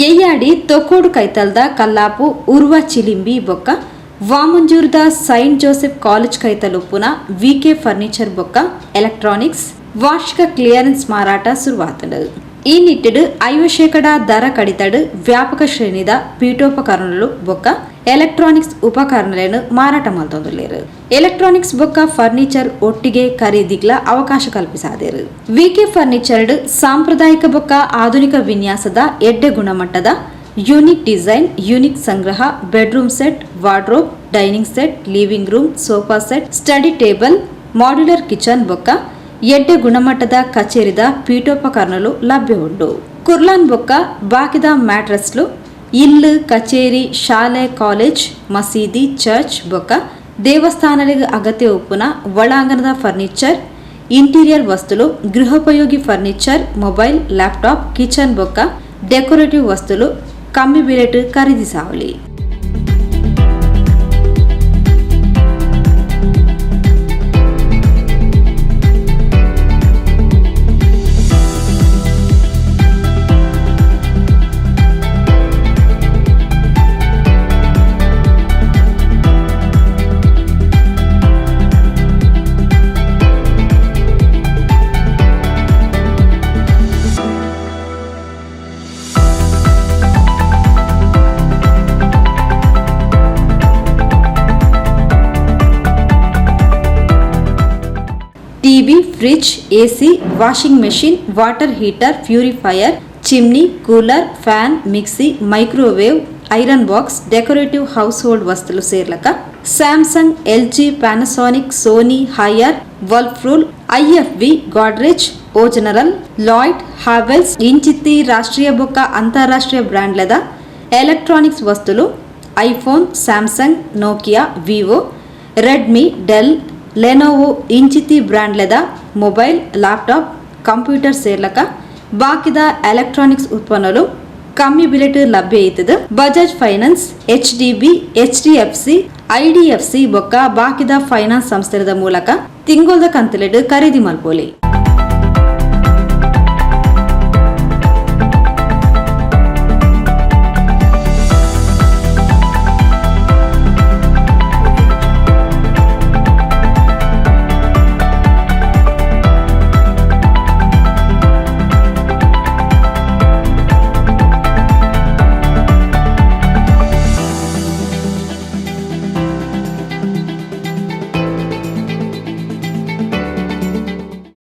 Yeyyadi Thokkod ಕೈತಲ್ದ ಕಲ್ಲಾಪು ಉರ್ವ ಚಿಲಿಂಬಿ ಬೊಕ್ಕ ವಾಮಂಜೂರ್ದ Saint Joseph college ಕೈತಲುಪ್ಪುನ VK furniture ಬೊಕ್ಕ ಎಲೆಕ್ಟ್ರಾನಿಕ್ಸ್ ವಾರ್ಷಿಕ ಕ್ಲಿಯರೆನ್ಸ್ ಮಾರಾಟ ಶುರುವಾತಂಡು. ಈ ನಿಟ್ಟಿಡು 50% ದರ ಕಡಿತಡು ವ್ಯಾಪಕ ಶ್ರೇಣಿದ ಪೀಠೋಪಕರಣಗಳು ಬೊಕ್ಕ ಎಲೆಕ್ಟ್ರಾನಿಕ್ಸ್ ಉಪಕರಣಗಳನ್ನು ಮಾರಾಟ ಮಲ್ತೊಂದುಲ್ಲೆರ್. ಎಲೆಕ್ಟ್ರಾನಿಕ್ಸ್ ಬೊಕ್ಕ ಫರ್ನಿಚರ್ ಒಟ್ಟಿಗೆ ಖರೀದಿಗ್ಲ ಅವಕಾಶ ಕಲ್ಪಿಸಾದೆರ್. ವಿಕೆ ಫರ್ನಿಚರ್ ಸಾಂಪ್ರದಾಯಿಕ ಬೊಕ್ಕ ಆಧುನಿಕ ವಿನ್ಯಾಸದ ಎಡ್ಡೆ ಗುಣಮಟ್ಟದ unique design, unique ಸಂಗ್ರಹ bedroom set, wardrobe, dining set, living room, sofa set, study table, modular kitchen ಬೊಕ್ಕ ಎಡ್ಡೆ ಗುಣಮಟ್ಟದ ಕಚೇರಿದ ಪೀಠೋಪಕರಣಗಳು ಲಭ್ಯ ಉಂಡು. ಕುರ್ಲಾನ್ ಬೊಕ್ಕ ಬಾಕಿದ ಮ್ಯಾಟ್ರೆಸ್ಲು, ಇಲ್ಲು, ಕಚೇರಿ, ಶಾಲೆ, ಕಾಲೇಜ್, ಮಸೀದಿ, ಚರ್ಚ್ ಬೊಕ್ಕ ದೇವಸ್ಥಾನಗಳಿಗೆ ಅಗತ್ಯ ಉಪ್ಪುನ ಒಳಾಂಗಣದ ಫರ್ನಿಚರ್, ಇಂಟೀರಿಯರ್ ವಸ್ತುಲು, ಗೃಹೋಪಯೋಗಿ furniture, mobile, laptop, kitchen ಬೊಕ್ಕ ಡೆಕೋರೇಟಿವ್ ವಸ್ತುಲು ಕಮ್ಮಿ ಬಿಲೆಟ್ ಖರೀದಿಸಾವಲಿ. TV, fridge, AC, washing machine, water heater, purifier, chimney, cooler, fan, mixie, microwave, iron box, decorative household ವಸ್ತುలు ಸೇರ್ಲಕ Samsung, LG, Panasonic, Sony, Haier, Whirlpool, IFB, Godrej, O General, Lloyd, Havells ಇಂಚಿತ್ತಿ ರಾಷ್ಟ್ರೀಯ ಬೊಕ್ಕ ಅಂತಾರಾಷ್ಟ್ರೀಯ ಬ್ರಾಂಡ್ಲೆದ electronics ವಸ್ತುಲು, iPhone, Samsung, Nokia, Vivo, Redmi, Dell, Lenovo ಇಂಚಿತಿ ಬ್ರಾಂಡ್ಲೆದ mobile, laptop, computer ಸೇರ್ಲಕ ಬಾಕಿದ electronics ಉತ್ಪನ್ನಗಳು ಕಮ್ಮಿ ಬಿಲೆಟ್ ಲಭ್ಯ ಇತ್ತದ. Bajaj finance, HDB, HDFC, IDFC ಬೊಕ್ಕ ಬಾಕಿದ ಫೈನಾನ್ಸ್ ಸಂಸ್ಥೆದ ಮೂಲಕ ತಿಂಗೊಲ್ದ ಕಂತುಲೆಡ್ ಖರೀದಿ ಮಲ್ಪೊಲಿ.